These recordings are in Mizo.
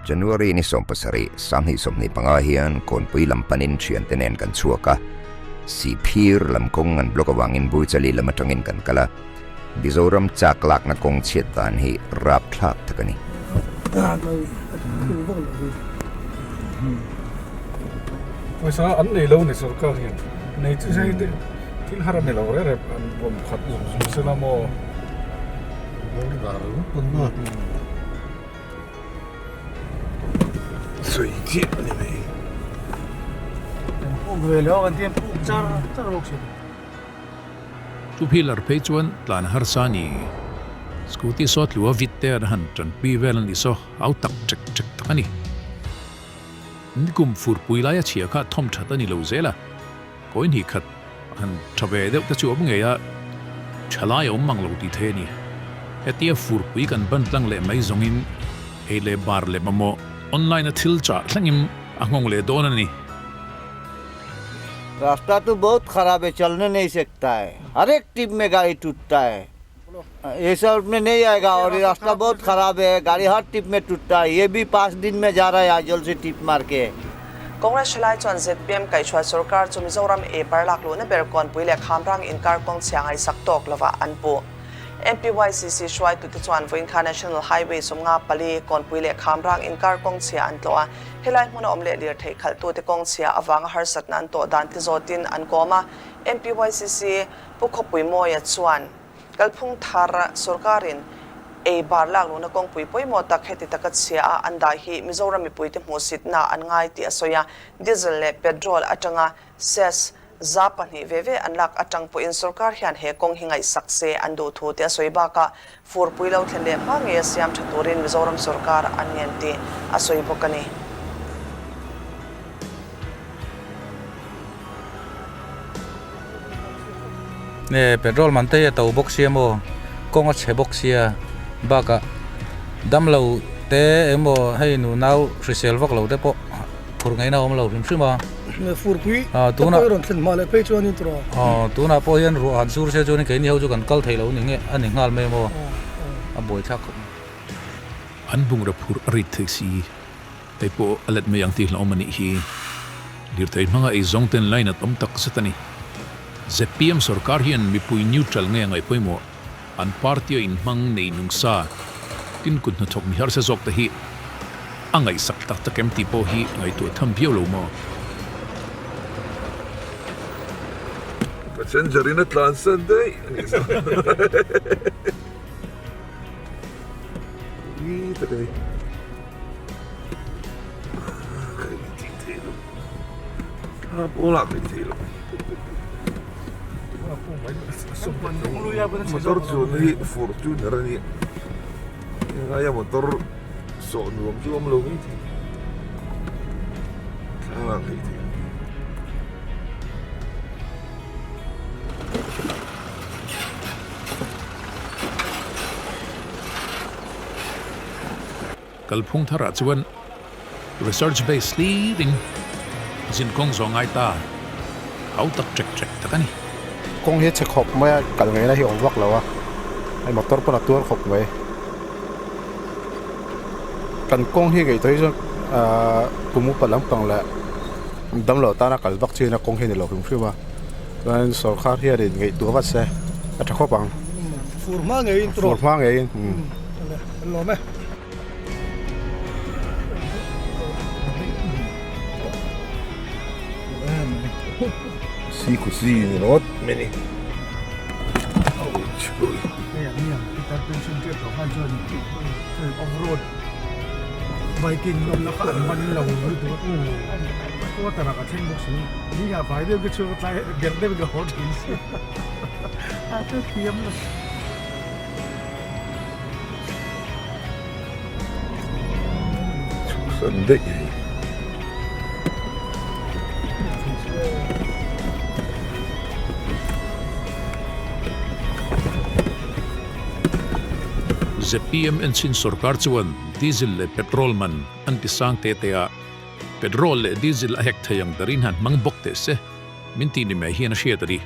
January ni 17, 2025 hian Kawnpui lam panin thiante nen kan chhuak a. Sihphir lam kawng an block avangin Buichali lam atangin kan kal a. Mizoram chak lakna kawng chhiat dan hi rapthlak tak a ni. Pawisa an nei lo ni sorkar hian nei chu hei te thil har a ni lo reng reng an rawn khat zung zung sela maw. Sawi chiah a ni mai. Kan puk ve lo kan ti puk char char bawk si. Chu pillar phei chuan tlan harsa a ni. Scooty saw tlua vit te an han tanpui vel a ni saw au tak ṭek ṭek tak a ni. Nikum furpui laia chhia kha thawm ṭhat a ni lo zel a, kawi hnih khat han ṭha ve deuh te chu awm ngei a, ṭha lai a awm mang lo tih thei a ni. Hetia furpui kan ban tlang leh mai zawngin ei leh bar leh mamawh online a thil chah thlengin a nghawng leh dawn a ni. रास्ता तो बहुत खराब है चलने नहीं सकता है हर एक टिप में गाड़ी टूटता है ये सब में नहीं आएगा और ये रास्ता बहुत खराब है गाड़ी हर टिप में टूटता है ये भी पाँच दिन में जा रहा है आजल से टिप मार के Congress thalai chuan zpm kaihhruai sorkar chu Mizoram e bar lak luhna ber Kawnpui leh Khamrang inkar kawng chhia ngaihsak tawk lovah an puh. MPYCC hruaitute chuan vawinkha National Highway 54 Kawnpui leh Khamrang inkar kawng chhia an tlawh a, Helai hmuna awm leh lirthei khalhtute kawng chhia avanga harsatna an tawh dan te zawtin an kawm a, MPYCC Pu Khawpui Mawia chuan kalphung thar sorkarin ei bar lak luhna kawngpui pawimawh tak heti taka chhia a an dah hi Mizoram mipuite hmuhsitna an ngai tih a sawi a, diesel leh petrol atanga cess 2% ve ve an lak atang pawhin sorkar hian he kawng hi ngaihsak se an duh thu te a sawi bakah furpui lo thlen leh hma ngei a siam tha turin Mizoram sorkar an ngen tih a sawi bawk a ni. Nge petrol man te hi a to bawk sia maw kawng a chhe bawk sia bakah damlo te emaw hei nunau hrisel vak lo te pawh phur ngaihna a awm lo hrim hrim a. Furpui te pawh i rawn thlen hma leh phei chuan in tawh a. Aw tunah pawh hian ruah han sur se chuan keini ho chu kan kal thei lo ni nge a ni nghal mai maw a buaithlak khawp mai. An bungraw phurh a rit thei si, hei pawh a let mai ang tih hlauhawm a nih hi. Lirthei hmanga ei zawng ten line a tam tak zet a ni. Zpm sorkar hian mipui neutral nge a ngaih pawimawh? An party a inhmang nei nung sa, tin kut hnathawk mi harsa zawk te hi a ngaihsak tak tak em tih pawh hi ngaihtuah tham viau lo maw? Passenger in a tlan san daih a nih zawk. Ui tak a ni. Ka inti thei lo. Thla pawh lak leh thei lo. Motor chuan hi Fortuner a ni. Helaia motor sawh nuam chu awm lo mai thei. Thla lak leh thei lo. Kalphung tharah chuan research base hlirin zinkawng zawh ngai ta hau tak ṭek ṭek tak a ni. Kawng hi a chhe khawp mai a, kal ngaihna hi a awm vak lo a, hei motor pawn a tuar khawp mai. Kan kawng hi ngaihtuah hi chuan ahh kum upa lampang leh damlo tana kal vak chin a kawng hi a ni lo hrim hrim a, chuan sawrkar hianin ngaihtuah vat se a tha khawp ang. Fur hma ngeiin Fur hma ngeiin. Lawm e. Si khu si ni rawt mai ni. Off road biking lam kha an man lo lutuk a quarter ah ka thleng bawk si ni a vai deuh te chu tlai ger deuh ka haw thin si a chu thiam lo. Chhuhsan daih hei. Zpm enchin sorkar chuan diesel leh petrol man an ti sang te te a, petrol leh diesel a hek thei ang berin han hmang bawk teh se min tih ni mai hian a hriat a ni.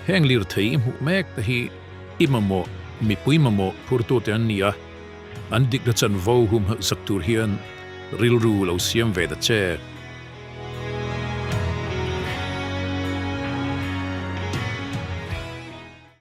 Heng lirthei i hmuh mek te hi I mamawh, mipui mamawh phurtute an ni a, an dikna chanvo humhalh sak tur hian Rilru lo siam ve ta che.